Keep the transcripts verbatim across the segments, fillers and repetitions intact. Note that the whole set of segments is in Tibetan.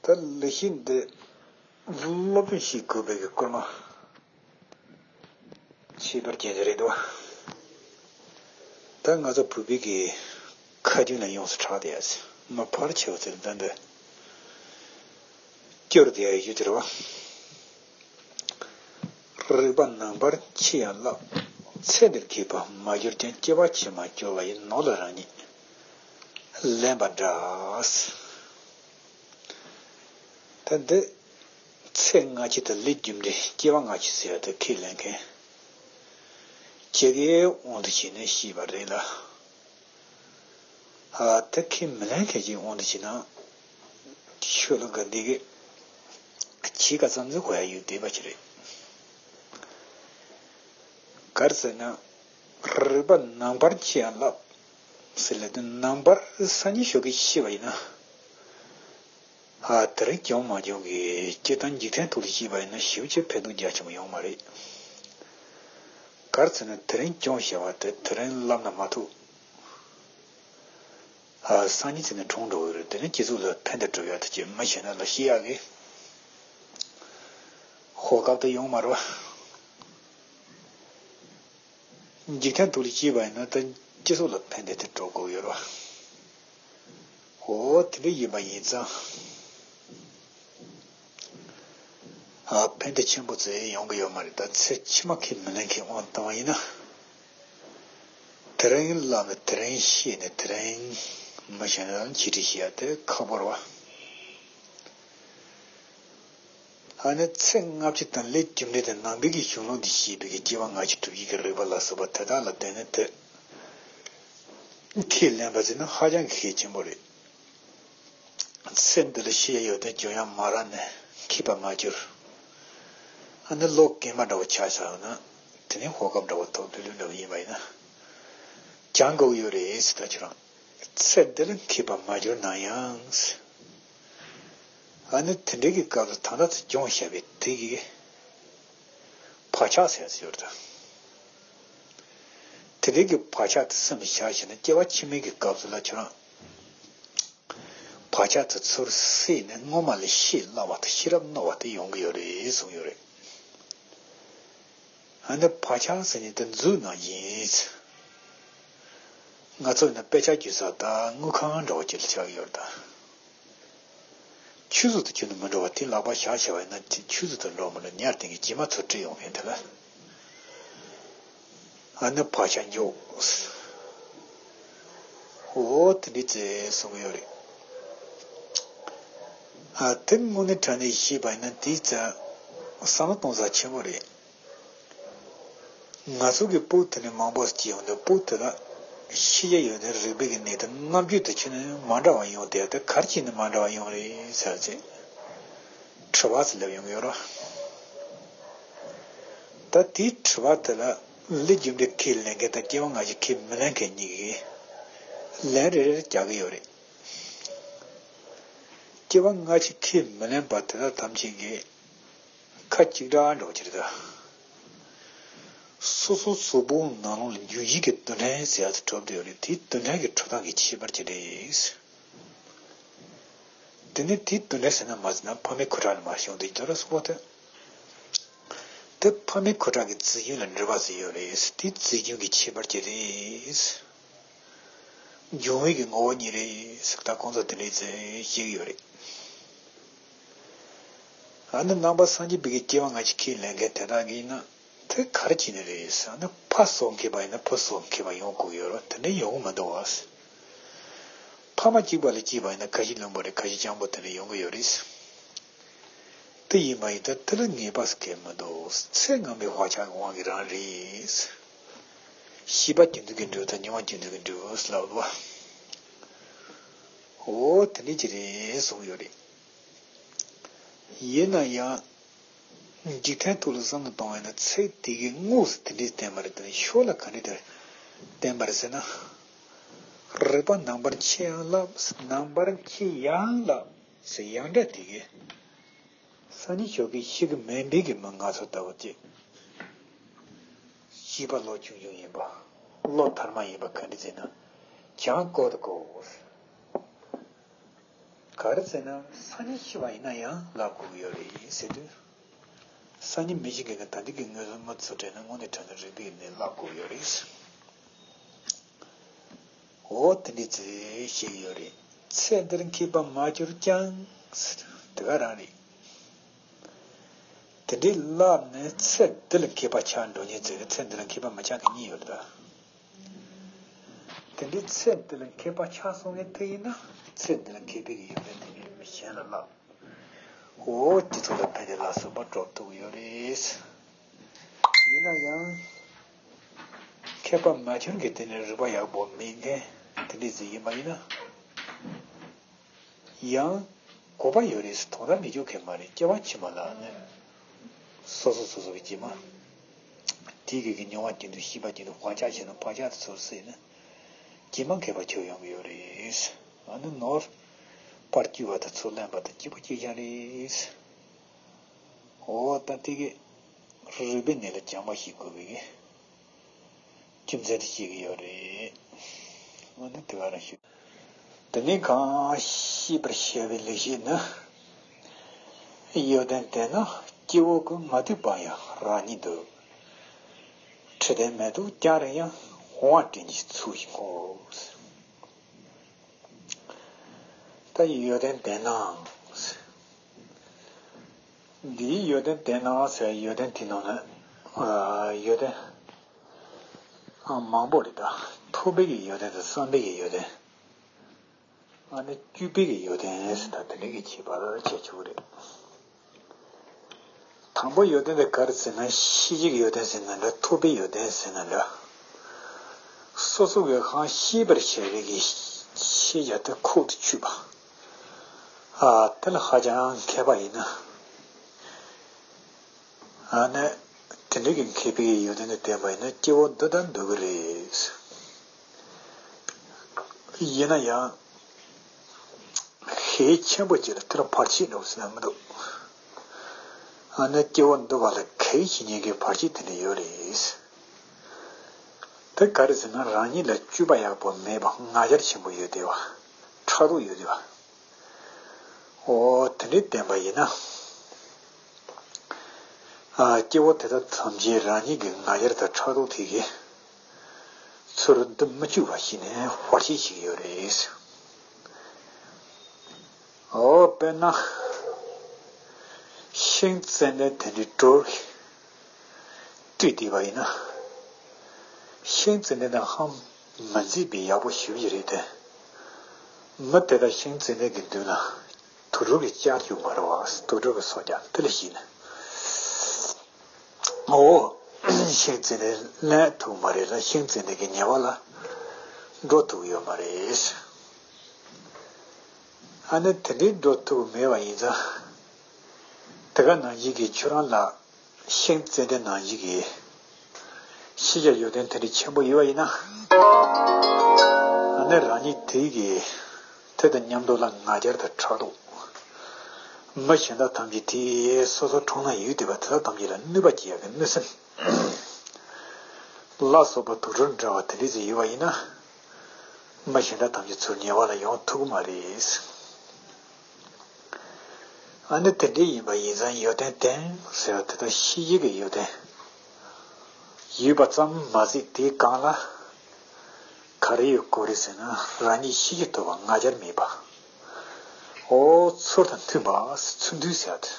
ད་ལེགས་བཤད་འདི་སློབ་སྦྱོང་ཞིག་དགོས་པའི་གི་སྐོར་མ་ཁྱད་པར་ཅན་ཞིག་རེད་འདུག་ད་ང་ཚོ་བོད་པའི་གི་ཁ་རྒྱུན་ལ་ཡོངས་སུ་གྲགས་ཏེ་ཡ་མ་ཕལ་ཆེ་བ་ཚོས་ད་འདི་སྐྱོར་དེ་ཡ་ཡོད་ཀྱི་རེད་བ། རིག་པ་ནང་པར་འཆི་ཡང་བསླབ། ཚེ་འདིར་མཁས་པར་མ་གྱུར་ཀྱང་། སྐྱེ་བ་ཕྱི་མ་སྐྱོ་བ་ཡི། ནོར་ལ་རང་ཉིད་ལེན་པ་འདྲ། ད་འདི་ཚེ་སྔ་ཕྱི་དང་ལས་རྒྱུ་འབྲས་སྐྱེ་བ་སྔ་ཕྱི་ཟེར་ཡ་དེ་ཁས་ལེན་མཁན་ཁྱེད་ཀྱིས་དབང་དུ་བྱས་ནས་ཤེས་པ་རེད་ལ། ཨ་དེ་ཁས་མི་ལེན་མཁན་གྱི་དབང་དུ་བྱས་ན་ཤོད་ལ་དགའ་འདི་གི་ཕྱི་ཁ་ཙམ་ཟིག་གོ་ཡ་ཡོད་བསྡད་པ་ཅིག་རེད། ག་རེ་ཟེར་ན། རིག་པ་ནང་པར་འཆི་ཡང་བསླབ་ཟེར་ལབ་དུས་ནང་པར་སང་ཉིན་ཞོགས་ཀས་ཤི་བ་ཡིན་ན། ཨ་དེ་རིང་གྱོང་མ་གྱོང་གི་སྤྱིར་བཏང་འཇིག་རྟེན་ཐོག་ལ་སྐྱེས་པ་ཡིན་ན་ཞེ་པོ་ཅིག་ཕན་ཐོགས་རྒྱ་ཆེན་པོ་ཡོང་མ་རེད། ག་རེ་ཟེར་ན་དེ་རིང་གྱོང་བཤད་པ་དེ་དེ་རིང་བསླབ་ན་མ་ཐུབ། ཨ་སང་ཉིན་ཚེ་ནས་གྲོངས་འགྲོ་གི་རེད། དེ་ནི་སྤྱི་ཚོགས་ལ་ཕན་བདེ་སྒྲུབ་ཡག་དེ་ཅིག་མི་བྱེད་ན་ལ་ཤི་ཡག་གི་གོ་སྐབས་དེ་ཡོང་མ་རེད་བ། འཇིག་རྟེན་ཐོག་ལ་སྐྱེས་པ་ཡིན་ན་ད་སྤྱི་ཚོགས་ལ་ཕན་བདེ་དེ་སྒྲུབ་དགོས་ཡོད་རེད་བ། འོ་དེ་འདྲ་ཡིན་པ་ཡིན་ཙང་། ཨ་ཕན་བདེ་ཆེན་པོ་ཙེ་ཡོང་གི་ཡོད་མ་རེད། ད་ཚེ་ཕྱི་མ་ཁས་མི་ལེན་མཁན་དབང་བཏང་བ་ཡིན་ན། དེ་རིང་བསླབ་ནས་དེ་རིང་ཤེས་ནས་དེ་རིང་མི་ཤེས་ན་ཕྱི་དྲིལ་ཤེས་ཡ་དེ་ཁག་པོ་རེད་བ། ཨ་ནི་ཚེ་སྔ་ཕྱི་དང་ལས་རྒྱུ་འབྲས་དང་ནང་པའི་གི་གཞུང་ལུགས་འདི་ཤེས་པའི་གི་སྐྱེ་བ་སྔ་ཕྱི་གྲུབ་ཡིན་གི་རིགས་པ་ལ་སོགས་པ་དེ་དག་ལ་བརྟེན་ནས་དེ་ཁས་ལེན་པ་ཟེར་ན་ཧ་ཅང་གི་གལ་ཆེན་པོ་རེད། ཚེ་འདི་ལ་ཤི་ཡ་ཡོད་དོན་འཇོན་ཡང་མ་རག་ནས་མཁས་པ་མ་གྱུར། ཨ་ནི་ལོ་རྒན་པ་འདྲ་བོ་ཆགས་ཚར་ན་དེ་ནས་གོ་སྐབས་འདྲ་བོ་ཐོབ་ལྷོད་ལྷོད་འདྲ་བོ་ཡིན་པ་ཡིན་ན་སྦྱང་དགོས་ཡོད་རེད་ཟེར། ད་ཁྱོད་རང་ཚེ་འདི་ལ་མཁས་པ་མ་གྱུར་ན་ཡང་ཟེར། ཨ་ནི་དེ་འདྲའི་གི་སྐབས་སུ་ད་ལྟ་ཚེ་སྦྱོང་བྱ་བའི་དེ་གི་བག་ཆགས་ཟེར་ཡ་ཡོད་རེད། ད་དེ་འདྲའི་གི་བག་ཆགས་དེ་སེམས་ལ་བཞག་བྱས་ན་སྐྱེ་བ་ཕྱི་མའི་གི་སྐབས་སུ་ལ་ཁྱོད་རང་བག་ཆགས་དེ་ཚུར་བསྲེས་ནས་སྔོན་མ་ལས་ཤེས་སླ་བ་དང་ཤེས་རབ་རྣོ་བ་དེ་ཡོང་གི་ཡོད་རེད་གསུངས་ཡོད་རེད། ཨ་ནི་བག་ཆགས་ཟེར་མཁན་དེ་མཛོད་ནང་བཞིན། ང་ཚོ་ཡིན་ན་དཔེ་ཆ་བརྒྱུད་ས་དང་དངུལ་ཁང་འདྲ་བོ་ཅིག་ལ་ཆགས་ཀྱི་ཡོད་རེད་ད། ཆུ་ཚོད་དུ་ཁྱོན་ནས་མི་འགྲོ་བ་དེ་ལག་པ་བཞག་བྱས་པ་ཡིན་ན་དེ་ཆུ་ཚོད་དུ་འགྲོ་མི་འགྲོ་ཉར་སྟེང་གི་རྗེས་མ་ཚུར་བྲིས་ཡོང་མཁན་དེ་ལ། ཨ་ནི་བག་ཆགས་འཇོག་འོ་དེ་འདྲའི་རྩེ་གསུང་གི་ཡོད་རེད། ཨ་དེ་དངོས་གནས་དྲང་གནས་ཤེས་པ་ཡིན་ན་དེའི་རྩ་བསམ་བློ་གཏོང་ས་ཆེན་པོ་རེད། ང་ཚོ་གི་སྤུ་དེ་ནས་མང་པོ་སྐྱེ་ཡོང་དུས་སྤུ་དེ་ལ་ཤི་ཡ་ཡོད་དེ་རིག་པའི་གི་གནས་དེ་རྣམ་འགྱུར་དེ་ཁྱོན་ནས་མ་འདྲ་བ་ཡོང་དེ་དེ་ག་རེ་བྱས་ནས་མ་འདྲ་བ་ཡོང་རེད་ཟེར་ཚེ། དྲི་བ་ཟེར་ལབ་ཡོང་གི་ཡོད་རེད། ད་དེའི་དྲི་བ་དེ་ལ་ལས་རྒྱུ་འབྲས་ཁས་ལེན་མཁན་དང་སྐྱེ་བ་སྔ་ཕྱི་ཁས་མི་ལེན་མཁན་གཉིས་ཀྱིས་ལན་རེ་རེ་རྒྱག་གི་ཡོད་རེད། སྐྱེ་བ་སྔ་ཕྱི་ཁས་མི་ལེན་པ་དེ་དག་ཐམས་ཅད་ཀྱིས་ཁ་གཅིག་གྲགས་འགྲོ་གི་རེད་ད། སོ་སོ་གཟུགས་པོ་ནང་ལོགས་ལ་འབྱུང་བཞི་གི་རྡུལ་ཕྲན་ཟེར་ཡ་དེ་གྲུབ་བསྡད་ཡོད་རེད། དེའི་རྡུལ་ཕྲན་གྱི་གྲུབ་སྟངས་ཀྱི་ཁྱད་པར་ཅི་རེད། དེ་ནས་དེའི་རྡུལ་ཕྲན་ཟེར་ན་མ་ཟེར་ན་ཕ་མའི་ཁུ་ཁྲག་ལས་མར་བྱུང་བསྡད་ཀྱི་འདུག་ར་གཟུགས་པོ་དེ། དེ་ཕ་མའི་ཁུ་ཁྲག་གི་རྩི་རྒྱུན་ལ་འབྲེལ་བ་ཟེར་ཡོད་རེད། དེའི་རྩི་རྒྱུན་གྱི་ཁྱད་པར་ཅི་རེད། འབྱུང་བའི་གི་ངོ་བོ་གཉིས་རེད་ཟེར། ད་ཁོང་ཚོ་དེ་འདྲའི་རྩི་བཤད་ཀྱི་ཡོད་རེད། ཨ་ནི་ནང་པ་སངས་རྒྱས་པའི་གི་སྐྱེ་བ་སྔ་ཕྱི་ཁས་ལེན་མཁན་དེ་དག་གིས་ན་དེ་ག་རེ་བྱས་ནས་རེད་ཟེར་ན་ཕ་སོ་མཁས་པ་ཡིན་ན་བུ་སོ་མཁས་པ་ཡོང་དགོས་ཡོད་རེད། དེ་འདྲ་ཡོང་གི་མི་འདུག་བ། ཕ་མ་གཅིག་པ་ལ་སྐྱེས་པ་ཡིན་ན་ཁ་ཤས་བླུན་པོ་རེད། ཁ་ཤས་སྤྱང་པོ་དེ་འདྲ་ཡོང་གི་ཡོད་རེད། དེ་ཡིན་པ་ཡིན་ད་དེ་ལ་ངེས་པ་ཟེར་མཁན་མི་འདུག་ཚེ་སྔ་མའི་བག་ཆགས་ཀྱི་དབང་གིས་རང་རེད། ཤེས་པ་རྒྱུན་མཐུད་ཀྱིས་འགྲུབ་དང་མྱོང་བ་རྒྱུན་མཐུད་ཀྱིས་འགྲུབ་ལབ་པ། འོ་དེ་འདྲ་ཅིག་རེད་གསུངས་ཡོད་རེད། ཡིན་ན་ཡང་། འཇིག་རྟེན་ཐོག་ལ་བསམ་བློ་གཏོང་བ་ཡིན་ན་ཚེ་འདི་གི་དངོས་སུ་དེ་འདྲའི་བསྟན་པ་རེད་དེ་ཤོར་ལ་ག་འདྲ་དེ་བསྟན་པ་རེད་ཟེར་ན། རིག་པ་ནང་པར་འཆི་ཡང་བསླབ། ནང་པར་འཆི་ཡང་བསླབ་ཟེར་ཡང་སྒྲ་དེ་གི་སང་ཉིན་ཞོགས་ཀས་ཤི་གི་མིན་པའི་གི་མི་ང་ཚོ་ལྟ་བུ་ཅིག་བྱིས་པ་ལོ་ཆུང་ཆུང་ཡིན་པ། ལོ་མཐར་མ་ཡིན་པ་ག་འདྲ་ཟེར་ན། གྱང་ཀོ་ཏི་ཀོ། ག་རེ་ཟེར་ན་སང་ཉིན་ཤི་བ་ཡིན་ན་ཡང་བརླག་དགོས་ཀྱི་ཡོད་རེད་ཟེར་དུས། སང་ཉིན་མི་ཤི་མཁན་གྱི་ད་ལྟ་གི་དངོས་སུ་མི་ཚོ་དྲན་ན་དངོས་གནས་དྲང་གནས་རིག་པའི་ནས་བརླག་དགོས་ཀྱི་ཡོད་རེད། འོ་དེ་འདྲའི་ཚེ་ཞིག་ཡོད་རེད། ཚེ་འདིར་མཁས་པ་མ་གྱུར་ཀྱང་། དེ་ག་རང་རེད། དེ་འདྲའི་བརླག་ནས་ཚེ་འདི་ལ་མཁས་པ་ཆགས་འགྲོ་མཁན་ཚོས་ཚེ་འདི་ལ་མཁས་པ་མ་ཆགས་མཁན་གཉིས་ཡོད་རེད་ད། དེ་འདྲའི་ཚེ་འདི་ལ་མཁས་པ་ཆགས་སོང་བའི་དུས་ཡིན་ན་ཚེ་འདི་ལ་མཁས་པའི་ཡོན་ཏན་དེ་གས་གཞན་ལ་བརླག་འོ་དེ་ཚོ་ལ་ཕན་བདེ་ལ་སོགས་པ་སྒྲུབ་ཐུབ་ཀྱི་ཡོད་རེད། ཡིན་ན་ཡང་། མཁས་པ་མ་གྱུར་གྱི་དེ་ནས་རིག་པ་ཡག་པོ་མེད་མཁན་དེ་འདྲས་ཟིག་ཡིན་པ་ཡིན་ན། ཡང་དགོས་པ་ཡོད་རེད་ཟེར་དོགས་པ་མི་འཇོག་མཁན་མ་རེད། སྐྱེ་བ་ཕྱི་མ་ལ་ནི་སོ་སོ་སོ་སོ་གི་རྗེས་མ་དེའི་གི་གི་མྱོང་བ་ཀྱི་འདུ་ཤེས་པ་ཀྱི་འདུ་བག་ཆགས་བྱས་ན་བག་ཆགས་དེ་ཚོར་སྲིད་ནི་རྗེས་མ་མཁས་པ་ཁྱོད་ཡོང་གི་ཡོད་རེད། ཨ་ནི་ནོར་པར་སྐྱུར་བ་དང་ཚུར་ལེན་པ་དང་སྐྱིད་པོ་སྐྱིད་ཤང་རེད། འོ་ད་དེ་གི་རིག་པའི་གནས་ལ་སྦྱངས་པ་ཞིག་དགོས་པའི་གི་རྒྱུ་མཚན་དེ་བཤད་ཀྱི་ཡོད་རེད། འོ་ན་དེ་ག་རང་ཞུ། དེ་ནས་གང་ཤེས་པར་བྱ་བའི་ལེགས་བཤད་ནི། ཡོན་ཏན་ལྡན་ན་སྐྱེ་བོ་ཀུན་མ་འདུས་པ་ཡང་རང་ཉིད་འདུ། ཁྲི་སྟན་མེ་ཏོག་རྒྱང་རིང་ཡང་འོང་བ་དྲིན་གྱིས་ཚུལ་བཞིན་ནོ། ད་ཡོན་ཏན་ལྡན་ནའང་། འདིའི་ཡོན་ཏན་ལྡན་ནའང་ཟེར་ཡོན་ཏན་དེ་ནང་ན་ཡོན་ཏན་མང་པོ་རེད་ད། ཐོབ་པའི་གི་ཡོན་ཏན་དང་བསམ་པའི་གི་ཡོན་ཏན། ཨ་ནི་སྤྱོད་པའི་གི་ཡོན་ཏན་ཟེར་ད་དེ་འདྲ་གི་ཁྱད་པར་བྱས་ཆོག་གི་རེད། དང་པོ་ཡོན་ཏན་དེ་ག་རེ་ཟེར་ན་ཤེས་བྱའི་ཡོན་ཏན་ཟེར་ན་འདྲ། ཐོབ་པའི་ཡོན་ཏན་ཟེར་ན་འདྲ། སོ་སོ་གི་གང་ཤེས་པར་བྱ་བའི་གི་ཤེས་བྱ་དེ་ཁོག་ཏུ་ཆུད་པ། ཨ་དེ་ལ་ཧ་ཅང་མཁས་པ་ཡིན་ན། ཨ་ནི་དེ་འདྲ་གི་མཁས་པའི་ཡོན་ཏན་དེ་ལྡན་པ་ཡིན་ན་སྐྱེ་བོ་འདི་དང་འདུ་གི་རེད། ཡིན་ན་ཡང་། ཤེས་ཆེན་པོ་ཅིག་ལ་དེ་ལ་བར་ཆད་འགྲོ་ཟེར་ན་མི་འདུག་ཨ་ནི་སྐྱེ་བོ་འདུ་བ་ལ་གལ་ཆེ་ཉེན་གྱི་བར་ཆད་དེ་འདྲ་ཡོད་རེད། དེ་ག་རེ་ཟེར་ན་རང་ཉིད་ལ་སྤྱོད་པ་ཡག་པོ་མེད་པ། ང་རྒྱལ་ཆེན་པོ་ཡོད་བསྡད་པ། ཕྲག་དོག་ཡོད་བསྡད་པ། འོ་དེ་འདྲའི་ལྡན་པ་ཡིན་ན། ཨ་སྐྱེ་བོ་དེ་དག་ཐམས་ཅད་རང་ཉིད་ཀྱི་ང་རྒྱལ་དང་ཕྲག་དོག་དེ་གིས་ཚུར་འདུ་མི་བཅུག་པ་ཞིག་ནས་བར་ཆད་བྱེད་ཀྱི་ཡོད་རེད། འོ་དཔེར་ན། ཤིང་ཙནྡན་དེ་འདྲའི་སྒྲོ་བཏུས་བསྡད་པ་ཡིན་ན། ཤིང་ཙནྡན་དང་ཧ་མ་འཛིགས་པའི་ཡག་པོ་ཞེ་པོ་ཅིག་རེད་དེ། མི་དེ་དག་ཤིང་ཙནྡན་གྱི་མདུན་ལ་དུག་སྦྲུལ་གྱིས་བཅག་རྒྱུ་མ་རེད་བ། དུག་སྦྲུལ་གྱིས་སོ་བརྒྱབ་དེ་ལ་ཞིག་ནས། འོ། ཤིང་ཙནྡན་ལེན་ཐུབ་མ་རེད་ལ། ཤིང་ཙནྡན་གྱི་ཉེ་བ་ལ་འགྲོ་ཐུབ་ཡོད་མ་རེད། ཨ་ནི་དེ་འདྲའི་འགྲོ་ཐུབ་མེད་པ་ཡིན་ཙང་། དེ་ག་ནང་བཞིན་གྱི་ཁྱོད་རང་ལ་ཤིང་ཙནྡན་ནང་བཞིན་གྱི་ཤེས་བྱ་ཡོན་ཏན་དེ་འདྲ་ཆེན་པོ་ཡོད་པ་ཡིན་ན། ཨ་ནི་རང་ཉིད་དེ་གི་དེ་དང་མཉམ་དུ་ལ་ང་རྒྱལ་དང་ཕྲག་དོག་མི་གཞན་དག་ཐམས་ཅད་དེ་སོ་སོ་གྲོངས་ན་ཡོད་བསྡད་པ་དེ་དག་ཐམས་ཅད་ལ་གནོད་པ་སྐྱེལ་ཡག་གི་གནོད་སེམས་ལ་སོགས་པ་དུག་སྦྲུལ་འདྲ་བ་དེ་འདྲ་ཞིག་ཡོད་པ་ཡིན་ན། མི་གཞན་དག་ཐམས་ཅད་ཚུར་ཉེ་བ་ལ་ཡོང་ཐུབ་ཀྱི་མ་རེད། ཨ་ནི་དེ་འདྲ་ཡིན་པ་ཡིན་ཙང་ཡོན་ཏན་ལྡན་ཟེར་བ་དེ་དག་ཤེས་བྱའི་གི་ཡོན་ཏན་ཡོད་པ་ཙམ་མ་ཟད། དེའི་སྒང་ལ་ག་རེ་ཡོད་དགོས་རེད་ཟེར་ན། རང་ཉིད་ཤེས་ཀྱི་ཐུབ་པ་ང་རྒྱལ་མེད་པ། འོ་ཚུལ་དང་མཐུན་པ། ཚུལ་མཐུན་ཟེར་བ་དེ་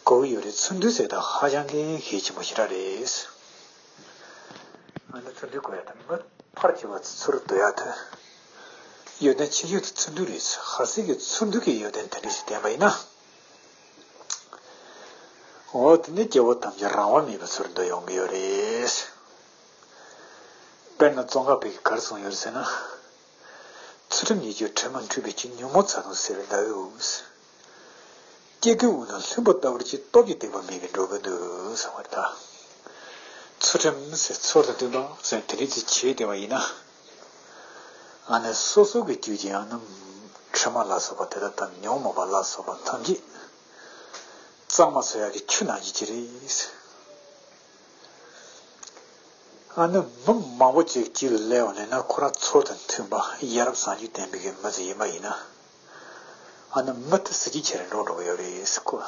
དགོས་ཀྱི་ཡོད་རེད། ཚུལ་མཐུན་ཟེར་བ་དེ་ཧ་ཅང་གི་གལ་ཆེན་པོ་ཞེ་དྲག་རེད། ཨ་ནི་ཚུལ་མཐུན་དགོས་ཡ་དང་མི་ཕར་བྱས་པ་ཚུར་འདུ་ཡ་དེ། ཡོན་ཏན་ཆེ་ཤོས་དེ་ཚུལ་མཐུན་རེད། ཧ་སེ་གི་ཚུལ་མཐུན་གྱི་ཡོན་ཏན་དེ་འདྲ་ཞིག་ལྡན་པ་ཡིན་ན། འོ་དེ་ནས་སྐྱེ་བོ་ཐམས་ཅད་རང་དབང་མེད་པར་ཚུར་འདུ་ཡོང་གི་ཡོད་རེད། དཔེར་ན་ཙོང་ཁ་པ་གིས་ག་རེ་གསུངས་ཡོད་ཟེར་ན། ཚུལ་ཁྲིམས་ཉེས་སྤྱོད་དྲི་མ་འཁྲུད་པའི་ཕྱིར། ཉོན་མོངས་ཚ་གདུང་སེལ་བའི་ཟླ་འོད། སྐྱེ་རྒུའི་དབུས་ན་ལྷུན་པོ་ལྟ་བུར་གྱུར། སྟོབས་ཀྱིས་བཏེགས་པ་མེད་པའི་འགྲོ་ཀུན་ཏུ། གསུངས་པ་རེད་ད། ཚུལ་ཁྲིམས་ཟེར་ཚུལ་དང་མཐུན་པ་ཟེར་དེ་འདྲའི་ཚིག་བྱས་བསྡད་པ་ཡིན་ན། ཨ་ནི་སོ་སོ་གི་རྒྱུད་ཀྱི་ཨ་ནི་དྲི་མ་ལ་སོགས་པ་དེ་དག་དང་ཉོན་མོངས་པ་ལ་སོགས་པ་ཐམས་ཅད་གཙང་མ་བཟོ་ཡག་གི་ཆུ་ནང་བཞིན་གྱི་རེད། ཨ་ནི་མི་མང་པོ་ཅིག་དཀྱིལ་ལ་སླེབས་པ་ཡིན་ན། ཁོ་རང་ཚུལ་དང་མཐུན་པ་ཡ་རབས་བཟང་སྤྱོད་ལྡན་པའི་གི་མི་ཚོ་ཡིན་པ་ཡིན་ན། ཨ་ནི་མི་དེ་གཟི་བརྗིད་ཆེ་རུ་འགྲོ་འགྲོ་གི་ཡོད་རེད་ཟེར་གོ།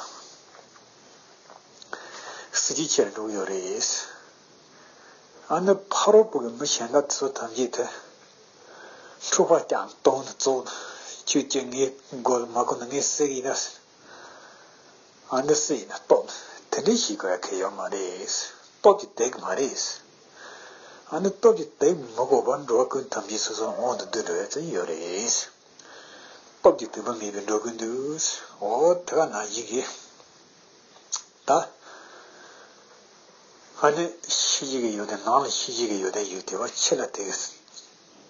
གཟི་བརྗིད་ཆེ་རུ་འགྲོ་གི་ཡོད་རེད། ཨ་ནི་ཕ་རོལ་པོ་གི་མི་གཞན་དག་དེ་ཚོ་ཐམས་ཅད་དེ་འཁྲུག་པ་རྐྱང་གཏོང་ནས་བཙོག་ནས་ཁྱོད་ཀྱིས་ངའི་མགོ་ལ་མ་བསྐོར་ན་ངས་བསད་ཀྱི་ཡིན་ན་ཟེར། ཨ་ནི་སུ་ཡིན་ན་སྟོབས་དེ་འདྲའི་ཞིག་དགོས་ཡ་གལ་ཡོད་མ་རེད། སྟོབས་ཀྱིས་བསྡད་ཀྱི་མ་རེད། ཨ་ནི་སྟོབས་ཀྱིས་བསྡད་མི་དགོས་པར་འགྲོ་བ་ཀུན་ཐམས་ཅད་སོ་སོར་དབང་དུ་བསྡུས་འགྲོ་ཡ་ཅིག་ཡོད་རེད། སྟོབས་ཀྱིས་བསྡུ་བ་མེད་པའི་འགྲོ་ཀུན་འདུས། འོ་དེ་ག་ནང་བཞིན་གྱི་ད། ཨ་ནི་ཤེས་བྱའི་གི་ཡོན་ཏན་ནང་ལ་ཤེས་བྱའི་གི་ཡོན་ཏན་ཡོད་དེ་བ་ཕྱི་ལ་དེ་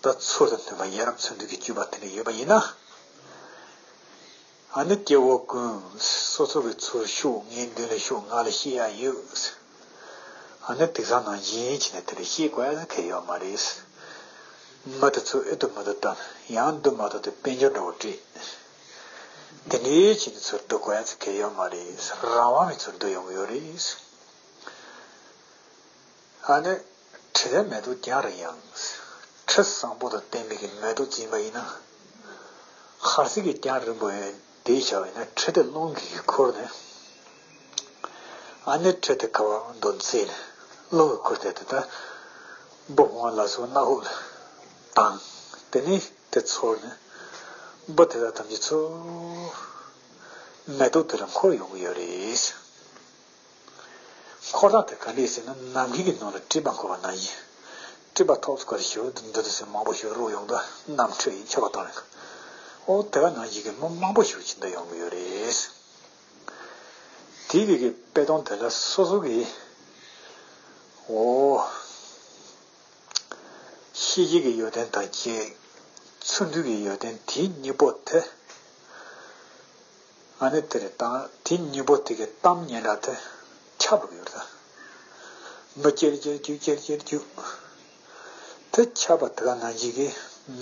ད་ཚུལ་དང་མཐུན་པ་ཡ་རབས་ཚུལ་འདུས་ཀྱི་སྤྱོད་པ་དེ་འདྲ་ཡོད་པ་ཡིན་ན། ཨ་ནི་སྐྱེ་བོ་ཀུན་སོ་སོ་གི་ཚུར་ཤོག་ངའི་མདུན་ལ་ཤོག་ང་ལ་ཤེས་ཡ་ཡོད། ཨ་ནི་དེང་སང་ནང་བཞིན་བྱས་ནས་དེ་འདྲ་ཤེས་དགོས་ཡ་གལ་ཡོད་མ་རེད། མི་དེ་ཚོ་ཨེ་ཏོ་མི་ཏོ་བཏང་ཡང་འདུ་མ་ཐག་ཏུ་དཔལ་འབྱོར་འདྲ་བོ་སྤྲད། དེ་འདྲའི་བྱས་ནས་ཚུར་འདུ་དགོས་ཡ་ཚོ་གལ་ཡོད་མ་རེད། རང་དབང་མེད་ཚུར་འདུ་ཡོང་གི་ཡོད་རེད། ཨ་ནི། དྲི་ལྡན་མེ་ཏོག་རྒྱང་རིང་ཡང་། དྲི་བཟང་པོ་དང་ལྡན་པའི་གི་མེ་ཏོག་འཛིན་པ་ཡིན་ན། ཧར་སིག་གི་རྒྱང་རིང་པོ་ཡོད་དེ་བྱ་བ་ཡིན་ན་དྲི་དེ་རླུང་གིས་ཁུར་ནས། ཨ་ནི་དྲི་དེ་ག་བ་འདོན་ཚེ་ནས་རླུང་གིས་ཁུར་ཏེ་དེ་ལྟ། འབུ་བུང་བ་ལ་སོགས་སྣ་ཧུབ་ལ་བཏང་། དེ་ནས་དེ་ཚོར་ནས། འབུ་དེ་དག་ཐམས་ཅད་ཚུར། མེ་ཏོག་དེ་ལ་འཁོར་ཡོང་གི་ཡོད་རེད། འཁོར་སྟངས་དེ་ག་འདྲས་ཟེར་ན་ནམ་མཁའི་གི་ནང་ལ་སྤྲིན་པ་འཁོར་བ་ནང་བཞིན། སྤྲིན་པ་ཐོག་ཏུ་འཁོར་ཞིག་འདི་འདི་ཟེར་མང་པོ་ཞིག་རུབ་ཡོང་དུས་རྣམ་འཕྲུལ་ཡིན་ཁྱབ་པ་བཏང་རེད། ཨོ་དེ་ག་ནང་བཞིན་གྱི་མི་མང་པོ་ཞིག་ཅིག་འདི་ཡོང་གི་ཡོད་རེད། དེ་གི་གི་དཔེ་སྟོན་དེ་ལ་སོ་སོ་གི་ཨོ། ཤེས་བྱའི་གི་ཡོན་ཏན་དང་བཅས། ཚུལ་འདུས་ཀྱི་ཡོན་ཏན་དེ་གཉིས་པོ་དེ། ཨ་ནི་དེ་རེད་དང་དེ་གཉིས་པོ་དེ་གི་གཏམ་སྙན་གྲགས་དེ་ཁྱབ་པ་ཡོད་རེད། མི་ཅེར་ཅེར་རྒྱུག་ཅེར་ཅེར་རྒྱུག་དེ་ཁྱབ་པ་དེ་ག་ནང་བཞིན་གྱི་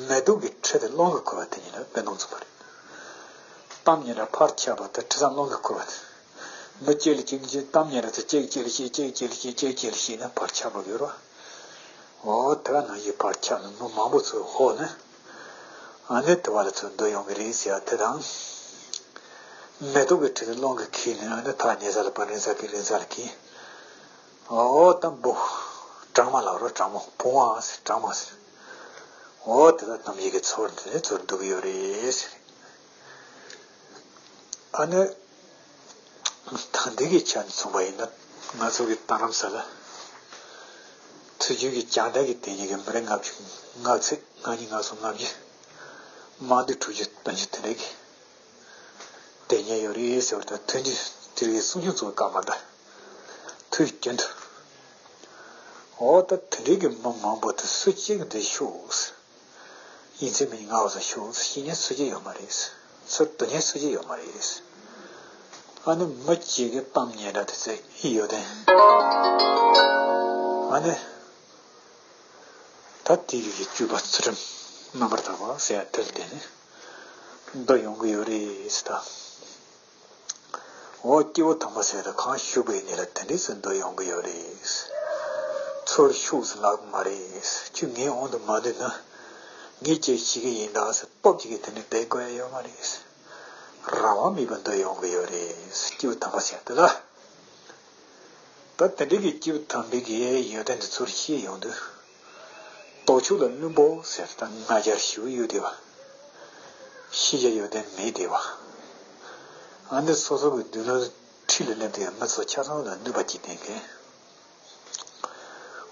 མེ་ཏོག་གི་དྲི་དེ་རླུང་གིས་ཁུར་བ་དེ་ཉིད་ལ་དཔེ་སྟོན་ཚུགས་པ་རེད། གཏམ་སྙན་གྲགས་ཕར་ཁྱབ་པ་དེ་དྲི་བཟང་རླུང་གིས་ཁུར་བ་དེ། མི་ཅེར་ཅེར་རྒྱུག་གཏམ་སྙན་གྲགས་དེ་ཅེར་ཅེར་ཅེར་ཅེར་ཅེར་ཅེར་ཅེར་ཅེར་ཅེར་ནས་ཕར་ཁྱབ་པ་ཡོད་རེད། འོ་དེ་ག་ནང་བཞིན་ཕར་ཁྱབ་ནས་མི་མང་པོ་ཚོས་ཧོ་ནས། ཨ་ནི་དེ་བ་ལ་ཚུར་འདུ་ཡོང་གི་རེད་ཟེར་བ་དེ་དང་། མེ་ཏོག་གི་དྲི་དེ་རླུང་གིས་ཁྱེར་ནས་ཨ་ནི་ཐག་ཉེ་ས་ལ་བབས། རིང་ས་གི་རིང་ས་ལ་ཁྱེར། འོ་ད་འབུ། སྦྲང་མ་ལབ་རོགས། སྦྲང་མ་བུང་བ་ཟེར་སྦྲང་མ་ཟེར། འོ་དེ་དག་ཐམས་ཅད་ཀྱི་ཚོར་དེ་ཚུར་འདུ་གི་ཡོད་རེད་ཟེར། ཨ་ནི། ད་འདི་གི་ཆ་ནས་མཚོན་པ་ཡིན་ན་ང་ཚོ་གི་རྟ་རམ་ས་ལ། ཚུལ་འཆོས་ཀྱི་བྱང་ཐང་གི་དེ་ཉིད་ཀྱི་མི་རེ་ལྔ་བཅུ་ལྔ་བརྩེགས་ལྔ་གཉིས་ལྔ་གསུམ་ལྔ་བཅུ། མང་འདུས་དྲུག་ཅུ་བདུན་ཅུ་དེ་འདྲ་གི་དེ་ཉིད་ཡོད་རེད་ཟེར་བ་དང་དོན་གྱི་དེ་རིགས་གསུང་ཆོས་ཚོ་བཀའ་མ་ད་དུས་རྒྱུན་དུ། འོ་ད་དེ་འདྲའི་གི་མི་མང་པོ་དེ་སུ་གཅིག་གིས་འདི་ཤོག་ཟེར། ཡིན་ཚད་མིན་ངའོ་ཟེར་ཤོག་ཟེར་ཤེས་མཁན་སུ་གཅིག་ཡོད་མ་རེད། ཚུར་བསྡུ་མཁན་སུ་གཅིག་ཡོད་མ་རེད། ཨ་ནི་མི་གཅིག་གི་གཏམ་སྙན་གྲགས་དེ་ཚད་ཨི་ཡོད་དེ། ཨ་ནི། ད་དེ་གི་གི་བཅུ་པ་ཚུལ་ཁྲིམས་རྣམ་པར་དག་པ་ཟེར་ཡ་དེ་ལ་བརྟེན་ནས་འདི་ཡོང་གི་ཡོད་རེད་ཟེར་ད། འོ་སྐྱེ་བོ་དམ་པ་ཟེར་ད་གང་བཞུགས་པའི་གནས་ལ་དེ་འདྲས་སུ་འདུ་ཡོང་གི་ཡོད་རེད། ཚུར་ཤོག་ཟེར་ལབ་གི་མ་རེད། ཁྱོད་ངའི་དབང་དུ་མ་འདུས་ན། ངས་ཅིག་བྱེད་ཀྱི་ཡིན་ད་ཟེར་སྟོབས་ཀྱིས་གི་དེ་འདྲས་བསྡད་དགོས་ཡ་ཡོད་མ་རེད། རང་དབང་མེད་པར་འདུ་ཡོང་གི་ཡོད་རེད། སྐྱེ་བོ་དམ་པ་ཟེར་དེ་ལ། ད་དེ་འདྲས་ཀྱི་སྐྱེ་བོ་དམ་པའི་གི་ཡོན་ཏན་དེ་ཚུར་ཤེས་ཡོང་དུས། ལྡོག་ཕྱོགས་ལ་བླུན་པོ་ཟེར་ད་ང་རྒྱལ་ཞེ་པོ་ཡོད་བསྡད་པ། ཤེས་བྱ་ཡོན་ཏན་མེད་བསྡད་པ། ཨ་ནི་སོ་སོ་གི་མདུན་ལམ་འཁྲིས་ལ་སླེབས་དུས་མི་ཚོ་ཆ་ཚང་ལ་གནོད་པ་སྐྱེལ་བསྡད་མཁན།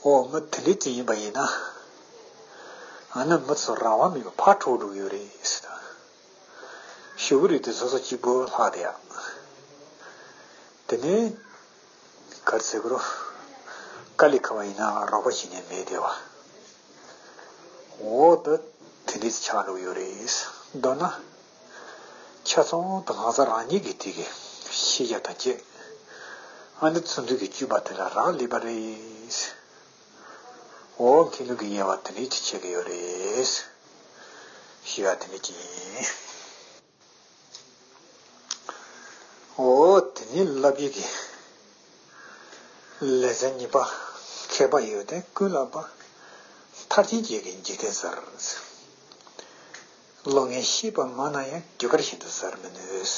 ཨོ་མི་དེ་འདྲའི་ཅིག་ཡིན་པ་ཡིན་ན། ཨ་ནི་མི་ཚོ་རང་དབང་མེད་པར་ཕར་འཕྲོ་འགྲོ་གི་ཡོད་རེད་ཟེར་ད། ཞུ་གི་རེད་དེ་སོ་སོ་གཅིག་པུ་ལྷག་དེ་ཡ། དེ་ནས། ག་རེ་ཟེར་དགོས་རེད། དཀའ་ལས་ཁག་པ་ཡིན་ན་རོགས་པ་བྱེད་མཁན་མེད་བསྡད་པ། འོ་ད་དེ་འདྲས་ཆགས་འགྲོ་གི་ཡོད་རེད། མདོར་ན། ཆ་ཚང་དུ་གང་ཟག་རང་ཉིད་ཀྱི་དེ་གི་ཤེས་བྱ་དང་བཅས། ཨ་ནི་ཚུལ་འདུས་ཀྱི་སྤྱོད་པ་དེ་ལ་རག་ལས་པ་རེད། འོ་མཁས་བླུན་གྱི་དབྱེ་བ་དེ་འདྲས་ཅིག་བྱེད་ཀྱི་ཡོད་རེད། ཞེས་པ་དེ་འདྲས་ཅིག་ཡིན། འོ་དེ་ནས་བསླབ་བྱའི་གི་ལེ་ཚན་གཉིས་པ། མཁས་པ་ཡོན་ཏན་ཀུན་བསླབ་པ། མཐར་ཕྱིན་བཅས་ཀྱི་འཇིག་རྟེན་གསར། བློ་ངན་ཤེས་པ་མང་ན་ཡང་རྒྱུ་སྐར་བཞིན་དུ་གསལ་མི་ནུས།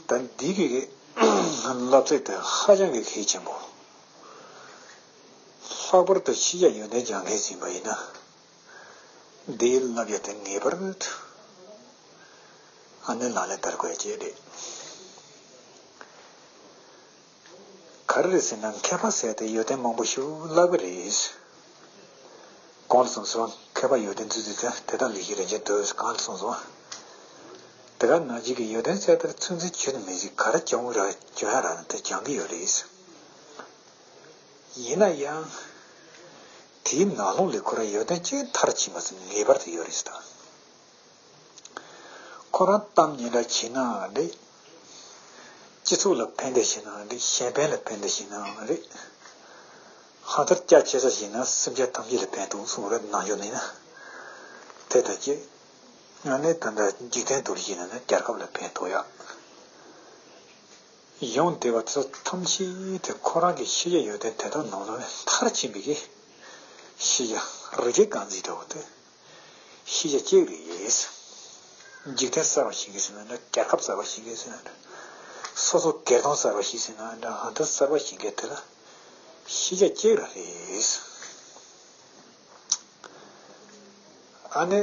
ད་འདི་གི་བསླབ་ཚིགས་དེ་ཧ་ཅང་གི་གལ་ཆེན་པོ། ལྷག་པར་དུ་ཤེས་བྱ་ཡོན་ཏན་སྦྱང་མཁན་ཟིན་པ་ཡིན་ན། འདིའི་བསླབ་བྱ་དེ་ངེས་པར་དུ་ཨ་ནི་ལག་ལེན་བསྟར་དགོས་ཀྱི་རེད། ག་རེ་རེད་ཟེར་ན། མཁས་པ་ཟེར་དེ་ཡོན་ཏན་མང་པོ་ཞིག་བསླབ་ཀྱི་རེད། གོང་ལ་གསུངས་སོང་། མཁས་པ་ཡོན་ཏན་རྫུས་རྫུས་ཏེ། དེ་དག་ལས་ཀྱི་རིན་ཆེན་བདུན་ཟེར་གོང་ལ་གསུངས་སོང་། དེ་ག་ནང་བཞིན་གྱི་ཡོན་ཏན་ཟེར་དེ་ཚོད་འཛིན་བྱེད་དུ་མི་འཇུག་ག་རེ་སྦྱང་ར་སྦྱང་ཡ་རག་ན་དེ་སྦྱང་གི་ཡོད་རེད། ཡིན་ན་ཡང་། དེའི་ནང་ལོགས་ལས་ཁོ་རང་ཡོན་ཏན་གཅིག་མཐར་ཕྱིན་པ་ཟིག་ངེས་པར་དུ་ཡོད་རེད་ཟེར། ད་ཁོ་རང་གཏམ་སྙན་གྲགས་ཆེ་ན་རེད། སྤྱི་ཚོགས་ལ་ཕན་བདེ་ཆེ་ན་རེད། གཞན་ཕན་ལ་ཕན་བདེ་ཆེ་ན་རེད། ཧང་ཐར་རྒྱ་ཆེ་ས་ཞིག་ན་སེམས་ཅན་ཐམས་ཅད་ལ་ཕན་ཐོགས་གསུངས་རེད། ནང་ཆོས་ནས་ན། དེ་ལྟར་གྱི། ང་ནི་ད་ལྟ་འཇིག་རྟེན་དུ་ཞིག་ན་ན་རྒྱལ་ཁབ་ལ་ཕན་ཐོགས་ཡ། ཡོང་བསྡད་པ་ཚོ་ཐམས་ཅད་དེ་ཁོ་རང་གི་ཤེས་བྱ་ཡོན་ཏན་དེ་དག་ནང་ལ་མཐར་ཕྱིན་པའི་གི་ཤེས་བྱ་རི་སྐྱེས་རྐང་འཛིན་འདྲ་བོ་དེ་ཤེས་བྱ་གཅིག་རེད། འཇིག་རྟེན་གསར་བ་ཞིག་གི་ཟེར་ན་འདྲ། རྒྱལ་ཁབ་གསར་བ་ཞིག་གི་ཟེར་ན་འདྲ། སོ་སོ་སྒེར་དོན་གསར་བ་ཞིག་ཟེར་ན་འདྲ། ཧང་ཐར་གསར་བ་ཞིག་གི་དེ་ལ་ཤེས་བྱ་གཅིག་རང་རེད། ཨ་ནི།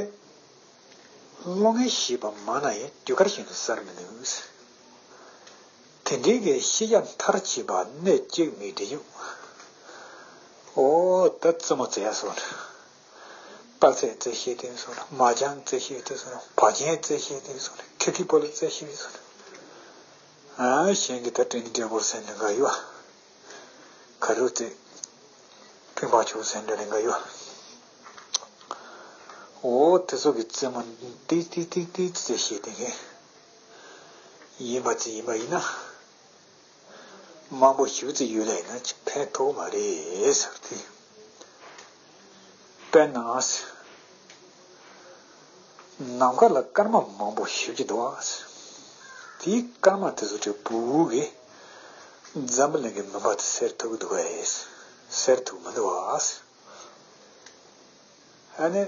བློ་ངན་ཞེས་པ་མང་ན་ཡང་རྒྱུ་སྐར་བཞིན་དུ་གསལ་མི་ནུས། དེ་འདྲའི་གི་ཤེས་བྱ་མཐར་ཕྱིན་པ་གནད་གཅིག་མིག་འདི་ཡོད། ཨོ་ད་རྩེད་མོ་རྩེ་ཡ་སོང་། སྟག་རྩེད་རྩེ་ཤེས་དེ་སོང་། མ་ཅང་རྩེ་ཤེས་དེ་སོང་། བ་ཅན་རྩེ་ཤེས་དེ་སོང་། ཁེ་ཁི་པོ་ལོ་རྩེ་ཤེས་དེ་སོང་། ཨ་གཞན་གྱི་ད་ཏྲེ་ནི་ཏྲེ་བོར་སེན་ལེ་འགའ་ཡོད། ག་རུ་ཏེ། ཕིང་ཕང་ཆུ་སེན་འདྲ་ལེ་འགའ་ཡོད། འོ་དེ་ཚོ་གི་རྩེད་མོ་ཏིག་ཏིག་ཏིག་ཏིག་རྩེ་ཤེས་དེ་གས། ཡིན་པ་ཙི་ཡིན་པ་ཡིན་ན། མང་པོ་ཞིག་ཙི་ཡོད་ལ་ཡིན་ན་ཅི་ཕན་ཐོགས་མ་རེད་ཟེར་ཏེ། དཔེར་ན། ནམ་མཁའ་ལ་སྐར་མ་མང་པོ་ཞིག་ཅིག་འདུག་བ། དེའི་སྐར་མ་དེ་ཚོ་གི་སྦུག་གི་འཛམ་བུ་གླིང་གི་མུན་པ་དེ་སེལ་ཐུབ་ཀྱི་འདུག་གས། སེལ་ཐུབ་མི་འདུག་བ། ཨ་ནི།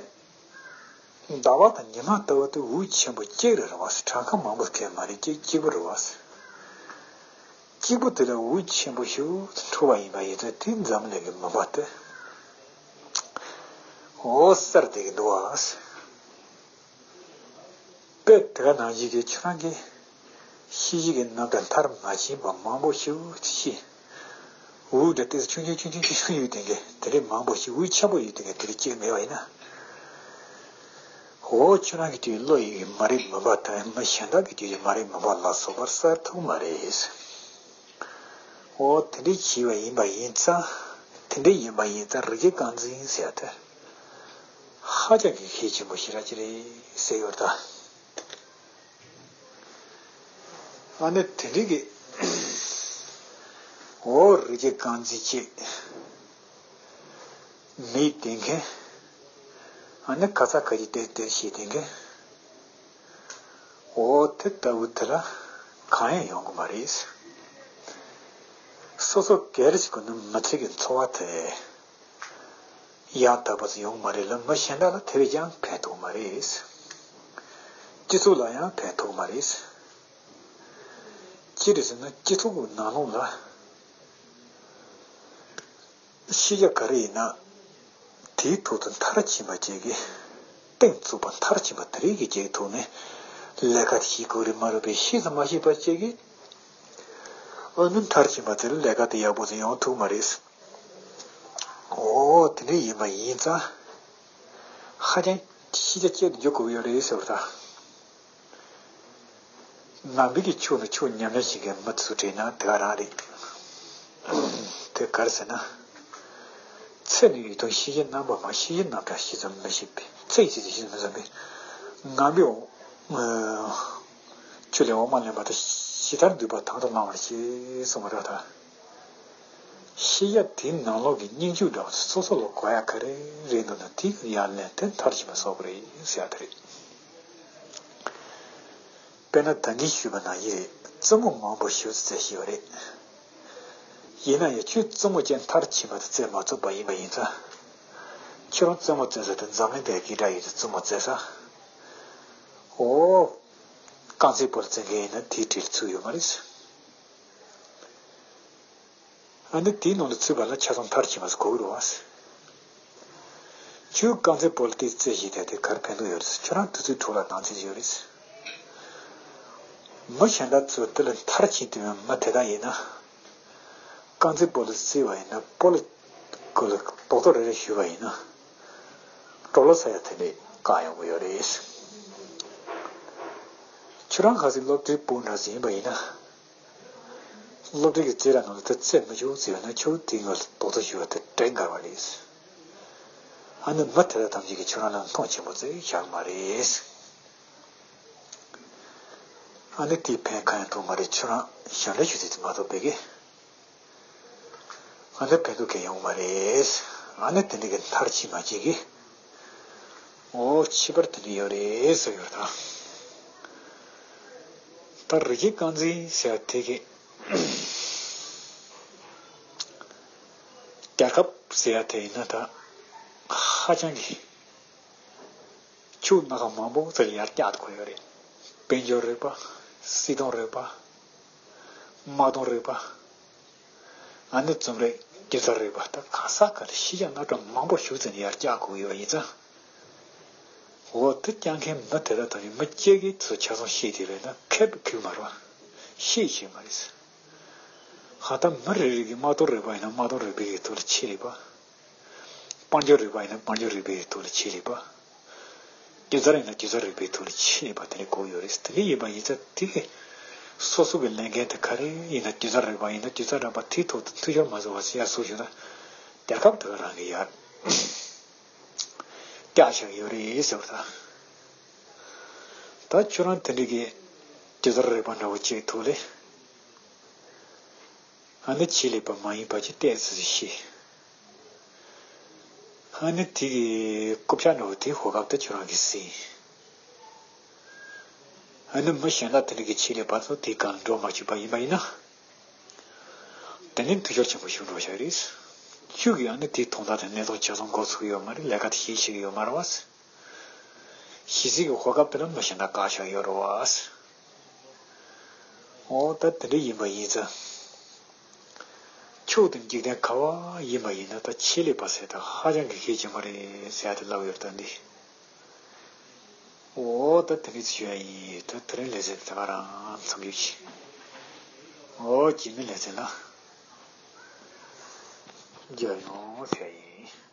ཟླ་བ་དང་ཉི་མ་ལྟ་བུ་དེ་འོད་ཆེན་པོ་གཅིག་རེད་རེད་བ། གྲངས་ཀ་མང་པོ་གས་མ་རེད། གཅིག་གཅིག་པུ་རེད་བ། གཅིག་པུ་དེ་ལ་འོད་ཆེན་པོ་ཞིག་འཕྲོ་བ་ཡིན་པ་ཡིན་ཚེ་དེ་འཛམ་བུ་གླིང་གི་མུན་པ་དེ། འོ་གསལ་བསྡད་ཀྱི་འདུག་བ། དཔེ་དེ་ག་ནང་བཞིན་གྱི་ཁྱོད་རང་གི་ཤེས་བྱའི་གི་རྣམ་གྲངས་མཐར་མ་ཕྱིན་པ་མང་པོ་ཞིག་ཅིག་འོད་འདྲ་ཏོག་ཙམ་ཆུང་ཆུང་ཆུང་ཆུང་ཆུང་ཡོད་དེ་གི་དེ་འདྲའི་མང་པོ་ཞིག་འོད་ཆེན་པོ་ཡོད་དེ་གི་དེ་འདྲའི་སྐྱེ་མེད་པ་ཡིན་ན། འོ་ཁྱོད་རང་གི་དུས་བློ་ཡི་གི་མ་རིག་མུན་པ་དང་མི་གཞན་དག་གི་དུས་ཀྱི་མ་རིག་མུན་པ་ལ་སོགས་པར་སེལ་ཐུབ་མ་རེད། འོ་དེ་འདྲའི་བྱས་པ་ཡིན་པ་ཡིན་ཙང་། དེ་འདྲའི་ཡིན་པ་ཡིན་ཙང་རི་སྐྱེས་རྐང་འཛིན་ཟེར་ཡ་དེ་ཧ་ཅང་གི་གལ་ཆེན་པོ་ཞེ་དྲག་ཅིག་རེད་ཟེར་ཡོད་ད། ཨ་ནི་དེ་འདྲའི་གི། འོ་རི་སྐྱེས་རྐང་འཛིན་བྱེད། མིག་བསྟན་མཁན། ཨ་ནི་ཁ་ཚ་ཁ་ཡིག་དེ་དེ་ཞིག་བསྟན་མཁན། འོ་དེ་ལྟ་བུ་དེ་ལ་གང་ཡང་ཡོང་གི་མ་རེད། སོ་སོ་སྒེར་གྱི་སྒོ་ནས་མི་ཚེ་གི་འཚོ་བ་དེ་ཡང་དག་པ་ཞིག་ཡོང་གི་མ་རེད་ལ། མི་གཞན་དག་ལ་དེ་བས་ཀྱང་ཕན་ཐོགས་མ་རེད། སྤྱི་ཚོགས་ལ་ཡང་ཕན་ཐོགས་མ་རེད། ཅི་རེད་ཟེར་ན་སྤྱི་ཚོགས་ཀྱི་ནང་ལོགས་ལ། ཤེས་བྱ་ག་རེ་ཡིན་ན། དེའི་ཐོག་ཏུ་མཐར་ཕྱིན་པ་བཅས་ཀྱི་གཏིང་ཚུགས་པ་མཐར་ཕྱིན་པ་དེ་རིགས་ཀྱི་བཅས་ཐོག་ནས་ལས་ཀ་དེ་ཤེས་དགོས་རེད་མ་རེད་པས་ཤེས་སུ་མ་ཤེས་པ་བཅས་ཀྱི། ཨ་ནི་མཐར་ཕྱིན་པ་དེར་ལས་ཀ་དེ་ཡག་པོ་ཞིག་ཡོང་ཐུབ་མ་རེད། འོ་དེ་འདྲ་ཡིན་པ་ཡིན་ཙང་། ཧ་ཅང་ཤེས་བྱ་སྐྱེལ་དུ་འཇུག་དགོས་ཀྱི་ཡོད་རེད་ཟེར་བ་དང་། ནང་པའི་གི་ཕྱོགས་ནས་ཕྱོགས་ཉམས་ལེན་བྱེད་མཁན་མི་ཚོ་དྲན་ན་དེ་ག་རང་རེད། དེ་ག་རེ་ཟེར་ན། ཚེ་ནི་ཡུལ་དང་ཤེས་བྱའི་རྣམ་པ་མང་། ཤེས་བྱའི་རྣམ་གྲངས་ཤེས་ཙམ་མི་ཤེས་པས། ཚེ་ཡི་ཚེ་ཚེ་ཤེས་ཙམ་མི་ཟིན་པས། ངང་པའི་འོ། ཆུ་ལས་འོ་མ་ལེན་པ་དང་ཇི་ལྟར་འདུས་པ་དང་དུ་བླང་བར་བྱེད་གསུངས་པ་རེད་ད། ཤེས་བྱ་དེའི་ནང་ལོགས་ཀྱི་སྙིང་བཅུད་འདྲ་བ་སོ་སོ་ལ་གོ་ཡ་ག་རེ་རེད་འདུག་ན་དེ་ཡར་ལེན་དེ་མཐར་ཕྱིན་པ་སོགས་རེད་ཟེར་ཡ་དེ་རེད། དཔེར་ན་ད་གིན་ཞུས་པ་ནང་བཞིན་རེད། རྩེད་མོ་མང་པོ་ཞིག་རྩེ་ཤེས་པ་རེད། ཡིན་ན་ཡང་ཁྱོད་རྩེད་མོ་ཅན་མཐར་ཕྱིན་པ་དེ་རྩེ་མ་ཚུགས་པ་ཡིན་པ་ཡིན་ཙང་། ཁྱོད་རང་རྩེད་མོ་རྩེ་ས་དེ་འཛམ་གླིང་པའི་སྐད་གྲགས་ཡོད་ཀྱི་རྩེད་མོ་རྩེ་ས། འོ། རྐང་རྩེད་སྤོ་ལོ་རྩེ་མཁན་ཡིན་ན་དེའི་གྲས་ལ་ཚུད་ཡོད་མ་རེད། ཨ་ནི་དེའི་ནང་དུ་ཚུད་པ་ལ་ཆ་ཚང་མཐར་ཕྱིན་པ་ཟེར་གོ་གི་རེད་བ། ཁྱོད་རྐང་རྩེད་སྤོ་ལོ་དེ་རྩེ་བཞིན་བསྡད་དེ་ག་རེ་ཕན་ཐོགས་ཡོད་རེད། ཁྱོད་རང་དུས་ཚོད་འཕྲོ་བརླག་བཏང་ཚད་ཡོད་རེད། མི་གཞན་དག་ཚོས་དེ་ལ་མཐར་ཕྱིན་ཐུབ་པའི་མི་དེ་དག་ཡིན་ན། རྐང་རྩེད་སྤོ་ལོ་རྩེ་བ་ཡིན་ན་སྤོ་ལོ་སྐོར་ལ་རྡོག་རྡོག་རེ་རེ་ཞུས་པ་ཡིན་ན། སྤྲོ་ལོ་ས་ཡ་དེ་འདྲས་བཀག་ཡོང་གི་ཡོད་རེད། ཁྱོད་རང་གལ་སྲིད་སློབ་གྲྭའི་སྤོ་བོ་འདྲ་ཞིག་ཡིན་པ་ཡིན་ན། སློབ་གྲྭའི་རྩེད་ར་ནང་ལ་དེ་རྩེད་མི་ཆོག་ཟེར་བ་ན་ཁྱོད་དེའི་ངོས་ལ་རྡོག་རྡོག་ཞུ་བ་དེ་དྲན་དགའ་བ་རེད། ཨ་ནི་མི་དེ་དག་ཐམས་ཅད་ཀྱིས་ཁྱོད་རང་ལ་མཐོང་ཆེན་པོ་བྱེད་ཀྱི་མ་རེད། ཨ་ནི་དེས་ཕན་གང་ཡང་ཐོགས་མ་རེད། ཁྱོད་རང་ཞབས་འདྲེན་ཞུ་ཚུལ་དེ་མ་གཏོགས་བེད་ཀྱི། ཨ་ནི་ཕན་ཐོགས་གང་ཡོང་མ་རེད། ཨ་ནི་དེ་འདྲ་གི་མཐར་ཕྱིན་མ་བྱེད་ཀྱི། འོ་ཁྱད་པར་དེ་འདྲ་ཡོད་རེད་ཟེར་ཡོད་ད། ད་རི་སྐྱེས་རྐང་འཛིན་ཟེར་བ་དེ་གི། རྒྱལ་ཁབ་ཟེར་བ་དེ་ཡིན་ན་ད་ཧ་ཅང་གི་ཕྱོགས་སྣ་ཁ་མང་པོ་ཙམ་ཡར་བཀྱག་ཐུབ་ཀྱི་ཡོད་རེད། དཔལ་འབྱོར་རིག་པ། སྲིད་དོན་རིག་པ། དམག་དོན་རིག་པ། ཨ་ནི་རྩོམ་རིག་སྒྱུ་རྩལ་རིག་པ་ད་ག་ས་ག་ལ་ཤེས་བྱ་སྣ་ཁྲ་མང་པོ་ཞིག་ཙམ་ཡར་བཀྱག་དགོས་ཡོད་ཡིན་ཙང་། འོ་དེ་རྐྱང་མཁན་མི་དེ་དག་དང་མི་སྐྱེ་གི་ཚོ་ཆ་ཚང་ཤེས་དེ་བས་ན་ཁེབས་ཁེབས་མ་རེད་བ། ཤེས་ཤེས་མ་རེད། ཧ་ད་མི་རེ་རེ་གི་དམག་དོན་རིག་པ་ཡིན་ན་དམག་དོན་རིག་པའི་གི་ཐོག་ལ་ཆེད་ལས་པ། དཔལ་འབྱོར་རིག་པ་ཡིན་ན་དཔལ་འབྱོར་རིག་པའི་གི་ཐོག་ལ་ཆེད་ལས་པ། སྒྱུ་རྩལ་ཡིན་ན་སྒྱུ་རྩལ་རིག་པའི་ཐོག་ལ་ཆེད་ལས་པ་དེ་འདྲ་དགོས་ཡོད་རེད། དེ་འདྲ་ཡིན་པ་ཡིན་ཙང་དེ་གི་སོ་སོ་གི་ལས་འགན་དེ་ག་རེ་ཡིན་ན་སྒྱུ་རྩལ་རིག་པ་ཡིན་ན་སྒྱུ་རྩལ་རིག་པ་དེའི་ཐོག་ཏུ་འཐུས་ཤོར་མ་བཟོ་བ་ཟེར་ཡ་སོགས་ཞུ་ན་རྒྱལ་ཁབ་དེ་ག་རང་གི་ཡར་བཀྱག་བཞག་ཡོད་རེད་ཟེར་བ་དང་། ད་ཁྱོད་རང་དེ་འདྲ་གི་སྒྱུ་རྩལ་རིག་པ་འདྲ་བོ་ཅིག་ཐོག་ལས། ཨ་ནི་ཆེད་ལས་པ་མ་ཡིན་པ་ཅིག་བལྟས་ཚེ་ཤེས། ཨ་ནི་དེ་གི་རྐུབ་བཀྱག་འདྲ་བོ་དེ་གོ་སྐབས་དེ་ཁྱོད་རང་གིས་ཟིན། ཨ་ནི་མི་གཞན་དག་དེ་འདྲ་གི་ཆེད་ལས་པ་ཚོ་དེའི་སྒང་འགྲོ་མ་བཅུག་པ་ཡིན་པ་ཡིན་ན། དེ་ནི་འཐུས་ཤོར་ཆེན་པོ་ཞིག་འགྲོ་བཞག་རེད། ཁྱོད་ཀྱིས་ཨ་ནི་དེའི་དོན་དག་དང་གནས་སྟངས་ཆ་ཚང་མགོ་ཚོས་ཡོད་མ་རེད། ལས་ཀ་དེ་ཤེས་ཤེས་ཀྱི་ཡོད་མ་རེད་བ། ཤེས་ཚིག་གི་གོ་སྐབས་དེ་ལ་མི་གཞན་དག་བཀག་བཞག་ཡོད་རེད་བ། འོ་ད་དེ་འདྲ་ཡིན་པ་ཡིན་ཙང་། ཕྱོགས་དང་འཇིག་རྟེན་ག་བ་ཡིན་པ་ཡིན་ན་ད་ཆེད་ལས་པ་ཟེར་ད་ཧ་ཅང་གི་གལ་ཆེན་པོ་རེད་ཟེར་ཡ་དེ་ལབ་ཡོད་ད་འདི། འོ་ད་དེ་འདྲ་ཞུ་ཡ་ཡིན། ད་དེ་རིང་ལེ་ཚན་དེ་ག་རང་མཚམས་འཇོག་བྱེད། འོ་རྗེས་མའི་ལེ་ཚན་ལ་མཇལ་ཡོང་ཟེར་ཡ་ཡིན།